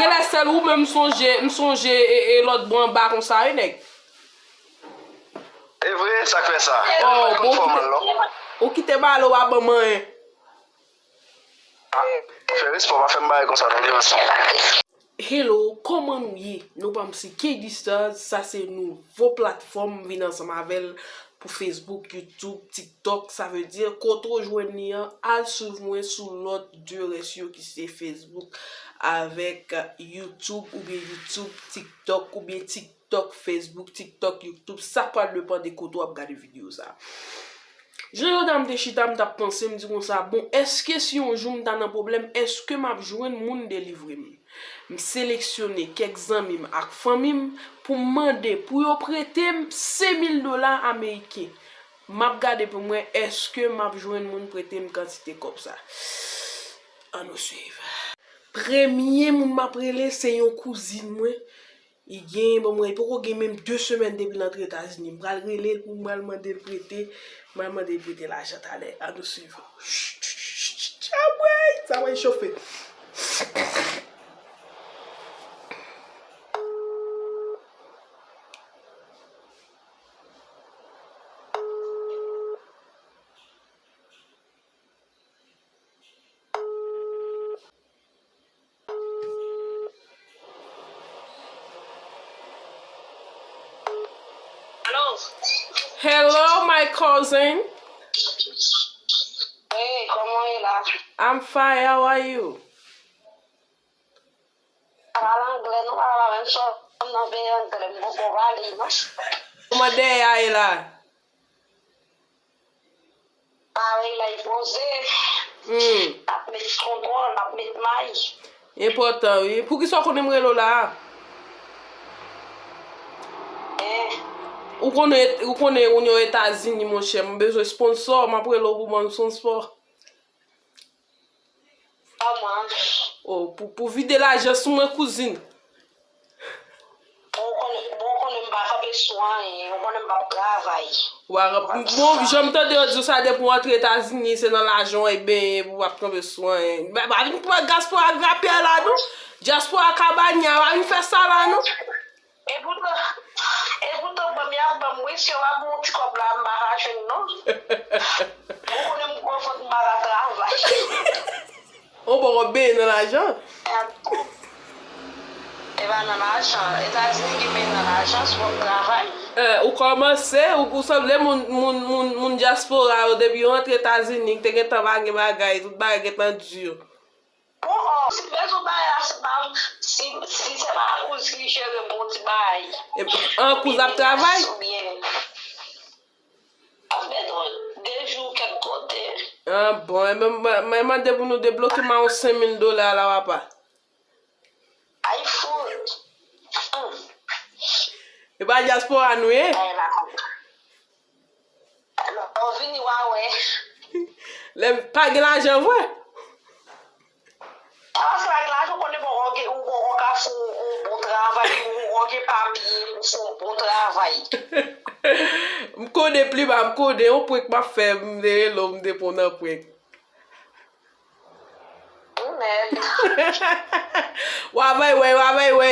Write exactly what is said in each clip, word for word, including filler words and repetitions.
Lè sèl ou menm m sonje, m sonje e, e lòt bò anba konsa wi nèg. E vre, sa k fè sa? Oh, bon, ou kite, ou kite balo a ban manyen. Ah, fè respè, pa fè m bagay konsa non, devan sa. Hello, kòman nou ye? Non pa m se K D Stars, sa se nouvo platfòm m vin ansanm avè l pou Facebook, YouTube, TikTok, sa vle di kote w jwenn li an, al swiv mwen sou lòt de rès yo ki se Facebook avèk YouTube oubyen YouTube, TikTok oubyen TikTok, Facebook, TikTok, YouTube, sa pral depann de kote w ap gade videyo sa. Jan jodi a m te chita, m t ap panse, m di konsa, bon, èske si yon jou m ta nan pwoblèm, èske m ap jwenn moun delivre m? M seleksyone kèk zanmi m ak fanmi m pou m mande pou yo prete m senk mil dola ameriken. M ap gade pou m wè èske m ap jwenn moun prete m kantite kòb sa. Ann nou swiv. Premye moun m ap rele se yon kouzin mwen. Li gen, bon, mwen, li poko gen menm de semèn depi l antre Etazini. M pral rele l pou m pral mande l prete, m pral mande l prete lajan talè. Ann nou swiv. Anmwey, sa pral chofe. Hello, my cousin. Hey, kòman w ye la? I'm fine, how are you? Pale anglè, nou pa pale menm sòm nan peyi anglè, m poko pale, non. Kòman dèyè a ye la? Parèy la, li poze. Hmm. L ap met kontwòl, l ap met may. Enpòtan, wi. Poukisa w konnen m rele w la a? Eh. Ou konnen, ou konnen, ou nan Etazini, monchè. M bezwen sponsò, m ap rele w pou ban m sponsò. Kòman? Oh, pou, pou vide lajan sou mwen, kouzin. Bon, ou konnen, bon, ou konnen m pa kanpe sou anyen, ou konnen m p ap travay. Bon, jan m tande yo di w sa, depi w antre Etazini, se nan lajan w ap benyen, pou w p ap kanpe sou anyen. Pa, pa vin pran dyaspora grapyè la, non. Dyaspora kabanya, pa vin fè sa la, non. E poutan, e poutan, ban m y ap ban m, wi, si yo pa ban m yon ti kòb la, m pa ka jwenn, non. Ou konnen m gwo vant, m pa ka travay. Ou poko benyen nan lajan? E pa nan lajan. Etazini gen benyen nan lajan, si w ap travay. Eh, ou kòmanse, ou, ou sanble moun, moun, moun, moun dyaspora yo, depi yo antre Etazini, te gentan pa gen bagay, tout bagay gentan di. Bon, oh, si bezwen bagay la, se pa, si, si se pa kouz ki jere m pou ti bagay. An, kouz ap travay? Oubyen ap mete w de jou kèk kote. Ah, bon, e mwen, mwen, mwen mande pou nou debloke m yon senk mil dola la, papa. Ay, fout. Hmm. E pa dyaspora nou ye? Ay, la. Lè w vini, w a wè. Lè pa gen lajan vre. E paske pa gen lajan, ou konnen poko gen, ou poko ka fè yon bon travay, ou poko gen papye pou fè yon bon travay. M konnen pli ba, m konnen yon prank m ap fè, m te rele w, m te pran w nan prank. Ou mèd. W a bay wè, w a bay wè.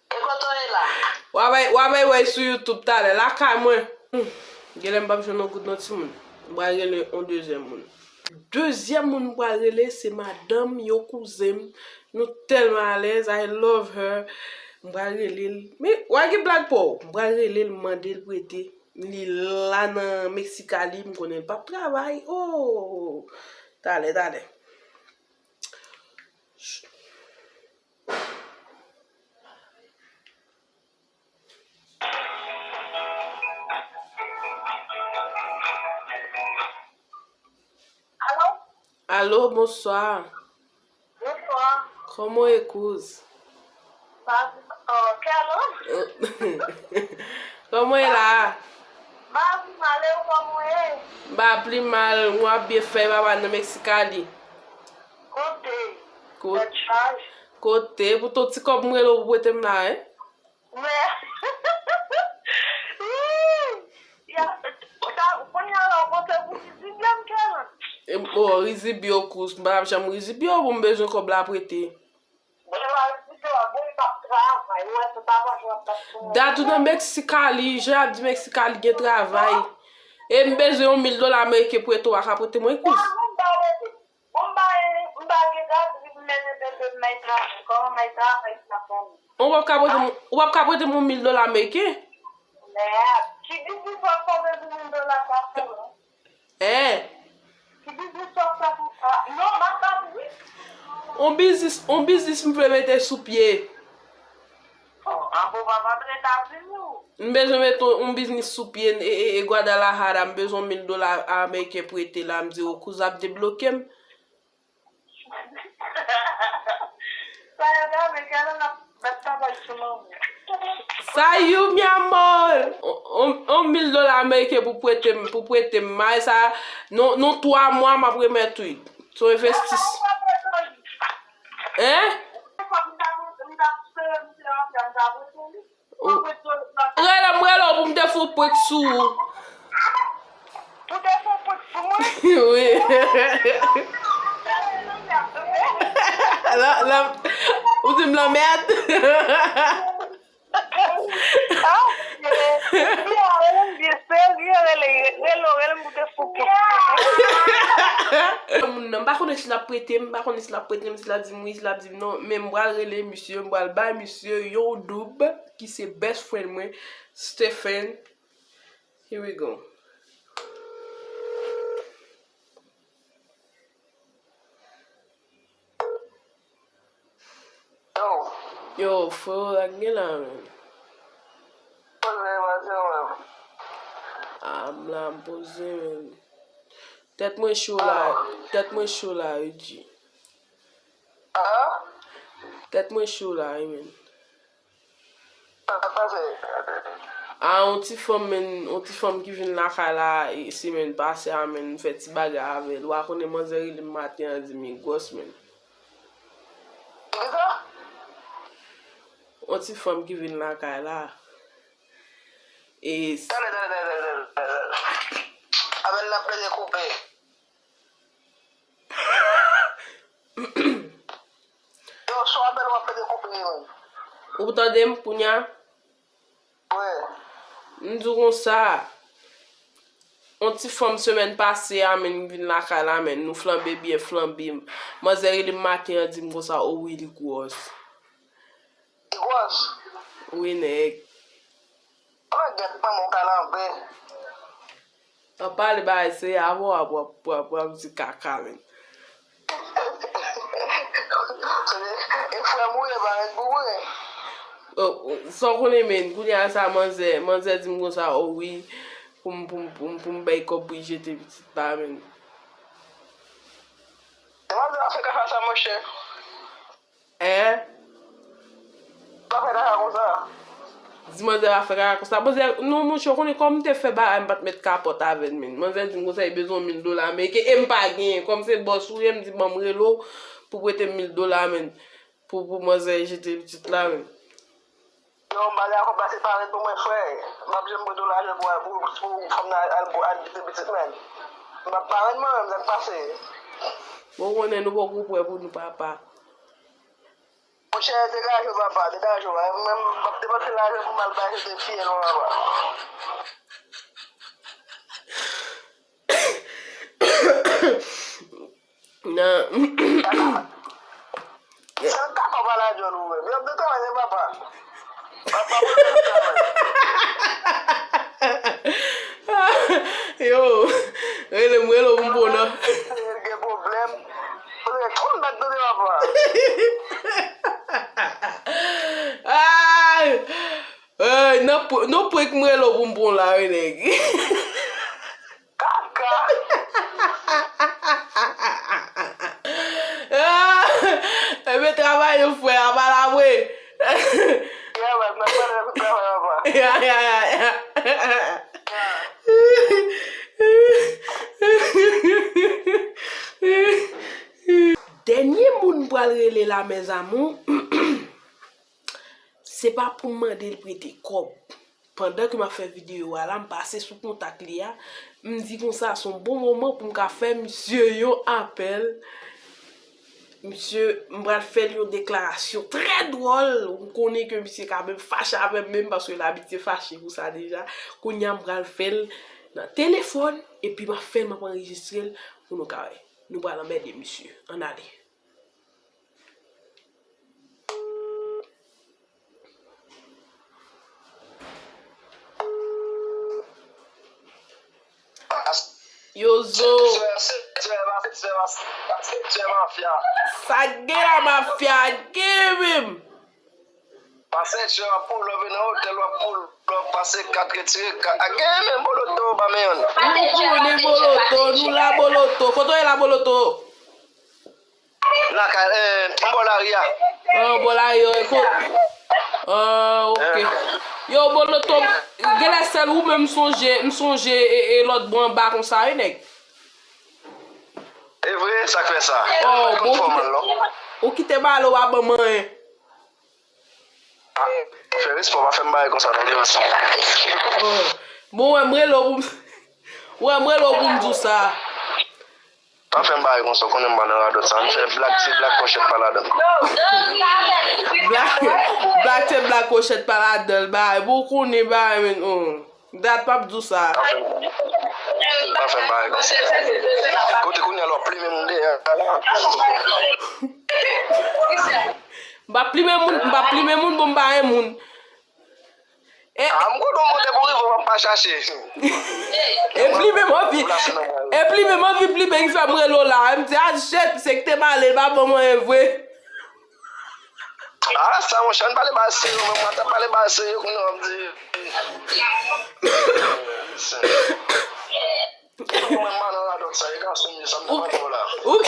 E kote w ye la? W a bay, w a bay wè sou YouTube talè, lakay mwen. Hmm. Genlè m p ap jwenn yon goud non timoun. M pral rele yon dezyèm moun. Dezyèm moun m pral rele se madanm yon kouzen m. Nou tèlman alèz, I love her. M pral rele l. Men, w a gen blag pa w. M pral rele l, m mande l prete. Li la nan Meksikali, m konnen l p ap travay. Oh! Talè, talè. Alo? Alo, bonswa. Bonswa. Kòman w ye, kouz? Ba, oh, kèlo? Kòman w ye la? Ba, pi mal, e ou kòman w ye? M pa pli mal, mwen ap byen fè papa nan Meksikali. Kote? Ko-, tèt chaje. Kote? Poutan ti kòb m rele w pou prete m la, en? Men, wi, ya, sa, kounye a la, w panse pou ki dizyèm kè la? E, Oh, rizibyo, kous, m pa janm rizibyo pou m bezwen kòb la prete. Dat ou nan Meksikali, jan ap di Meksikali gen travay. E m bezwen yon mil dola ameriken prete w a ka prete mwen, kous. Ou p ap ka prete m, ou p ap ka prete m yon mil dola ameriken? Ki biznis w ap fè pou mil dola sa sèlman? Hein? Ki biznis w ap fè pou sa? Non, m ap bat wi. On biznis, on biznis m vle mete sou pye. Oh, apo papa treta vini ou? M bezwen mete on, on biznis sou pye e, e, e Guadalajara, m bezwen mil dola ameriken prete la, m di w kouzen ap debloke m. Sa yo ta vle kè la n ap met tabay sou manman. Sa yo, mi amor. On, on, on mil dola ameriken pou prete m, pou prete m. May sa, non, non twa mwa m ap remèt wi. Se yon envestis. Hein? Rele m, rele w pou m te fè yon prank sou ou. Pou te fè yon prank sou mwen? Wi. La, la, ou di m lanmèd? Ah, li a rele m byen serye, rele, rele, rele m pou te fè yon prank sou mwen. Moun nan, m pa konnen si l ap prete m, m pa konnen si l ap prete m, si l ap di m wi, si l ap di m non, men m pral rele misye, m pral bay misye yon doub. Ki se best friend mwen, Stephen. Here we go. Yo. Yo, freo, sa k gen la, menm? Poze, poze, menm. Ah, m la, m poze, menm. Tèt mwen cho la, ah, tèt mwen cho la, wi, G. Ah? Tèt mwen cho la, wi, menm. Sa k pase? A, yon ti fanm, menm, yon ti fanm ki vin lakay la, e, semèn pase a, menm, m fè ti bagay avè l. Ou pa konnen manzè rele m maten an, di m li gwòs, menm. Kisa? Yon ti fanm ki vin lakay la. E. Tande, tande, tande, tande, tande. Avè l la plede koupe. Yo, sou apèl w ap pete koupe, wi. Ou tande m kounya? Wi. M di w konsa, yon ti fanm semèn pase a, menm, vin lakay la, menm, nou flanbe byen flanbe. Manzè rele m maten an, di m konsa, o wi, li gwòs. Li gwòs? Wi, nèg. Mwen gèt manman w kalanbè. An pale bagay serye avè w, w ap, w ap, w ap, w ap di kaka, menm. E frè m ou ye, pa ret pou mwen. Oh, oh, sa w konnen, menm, kounye a sa, manzè, manzè di m konsa, o wi, pou m, pou m, pou m, pou m bay kòb pou l jete pitit la, menm. E manzè ap fè kaka sa, monchè. Hein? Pa fè kaka konsa. Di manzè pa fè kaka konsa. Manzè, non, monchè, w konnen kòman m te fè bagay, m pa t met kapòt avè l, menm. Manzè di m konsa, li bezwen yon mil dola ameriken, e m pa genyen. Kòm se bòs ou ye, m di, ban m rele w pou prete m mil dola, menm. Pou, pou manzè jete pitit la, menm. Yo, m pale ak ou, pase parèt pou mwen, frè. M p ap janm prete w lajan pou, pou, pou fanm nan al, al, al jete pitit, menm. M p ap parèt mwen menm, sa k pase? Bon, konnen nou poko prè pou nou papa. Monchè, degaje w, papa, degaje w. Mwen, m p ap depanse lajan pou m al bay jete fiyèl mwen, papa. Nan. San kaka pa la djòl ou menm. Yo, de travay, papa. Papa, mwen de travay. Yo, rele m, rele w pou m pran nan. Gen pwoblèm. Mwen gen konn bat tande papa. Ay! Ay, nan pr-, nan prank m rele w pou m pran la, wi, nèg. Kaka. Enben, travay yo, frè, apa la vre? Ya, man, mwen pale nan travay anvan. Ya, ya, ya, ya. Dènye moun m pral rele la, mes amours. Se pa pou m mande l prete kòb. pandan ke m ap fè videyo a la, m pase sou kontak li a, m di konsa, se yon bon moman pou m ka fè misye yon apèl. Misye, m pral fè l yon deklarasyon trè dwòl. M konnen ke misye ka menm fache avè m menm, paske l abitye fache pou sa deja. Kounye a, m pral fè l nan telefòn, epi m ap fè l, m ap anrejistre l pou nou ka wè. Nou pral anmède misye. Ann ale. Yo zo. Sa k gen la, mafya? Gen menm. Pase chè w ap pull up nan otèl, w ap pull up, pase kat retire kat. A gen menm boloto pa men yon. Nou konnen boloto, nou la boloto. Kote w ye la boloto? Lakay, eh, anbò lari a. Ah, anbò lari a, e ko-, ah, ok. Yo, boloto, genlè sèl ou menm m sonje, m sonje e, e lòt bò anba konsa, wi, nèg. E vre, sa k fè sa? Oh, bon, ou kite, ou kite balo a ban m anyen. Ah, fè respè, pa fè m bagay konsa non. Oh. Bon, wè, m rele w pou m, wè, m rele w pou m di w sa. Pa fè m bagay konsa, ou konnen m pa nan radòt sa. M fè blag, se blag pòchèt pa ladan. Blag, blag, se blag pòchèt pa ladan l, bagay. Bon, ou konnen bagay, men, oh. Dat p ap di w sa. Pa fè m, pa fè m bagay konsa. Kote kounye a lè w ap plimen moun deyò a la? M pa plimen moun, m pa plimen moun, bon, m pa renmen moun. E, ah, m konnen w moute pou rive, w ap pa chache. E plimen m anvi, e plimen m anvi plimen ki fè m rele w la. M di, ah, shit, se ki te pale, l pa ban m anyen vre. Ah, sa, monchè, ann pale bagay serye, mwen, mwen t ap pale bagay serye, kounye a, w ap di. Mwen, m pa nan radòt sa, e gason m ye, sa m nan radòt la. Ou, ou,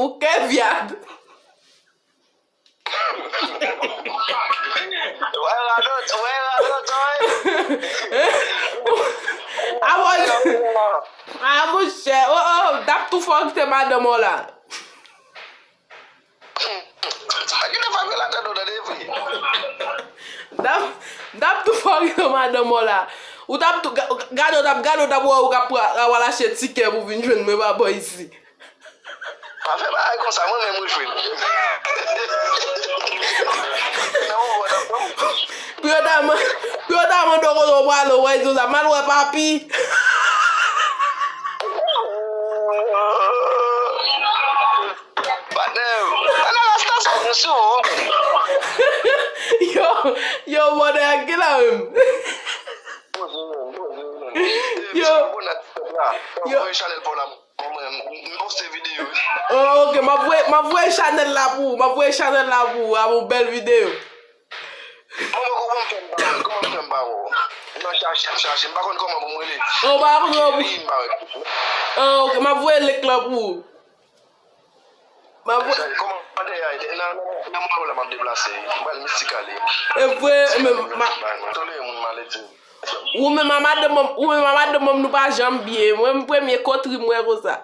ou kè vyab. Wè radòt, wè radòt, wè. Ah, bon. Ah, monchè, oh, oh, t ap tou fò kite madanm ou la. Sa ki te fè m rele atè nou nan depi? Dap, dap tou fò rive madanm ou la. Ou tap tou, ga-, gade, ou tap gade, ou tap wè ou ka pra-, ka pral achte tikè pou vin jwenn mwen pa bò isi. Pa fè bagay konsa, mwen menm wi, frè. Nan yon bò, nan yon bò. Pou yo ta man-, pou yo ta mande w kote w prale, w pa di w sa, m al wè papi. Patnè, patnè, rasta sa, nou sou. Yo, yo, mòdè a ki la menm? Yo. Yo. Mwen, mwen, mwen, mwen poste videyo. Oh, ok, m ap voye, m ap voye chanèl la pou ou, m ap voye chanèl la pou ou, a yon bèl videyo. Mwen, mwen, kòman m fè m pa wè, kòman m fè m pa wè w? M nan chache, m chache, m pa konn kòman pou m rele. Oh, pa konn kòman pou. Wi, m pa wè. Ah, ok, m ap voye link lan pou ou. M ap voye. Kòmantè a, nan, nan, nan mwen la m ap deplase. M pral mistik ale. E vre, men, ma. Tolere moun maledi. Ou menm a madanm, ou menm a madanm nou pa janm byen. Mwen, m premye kotri m wè konsa.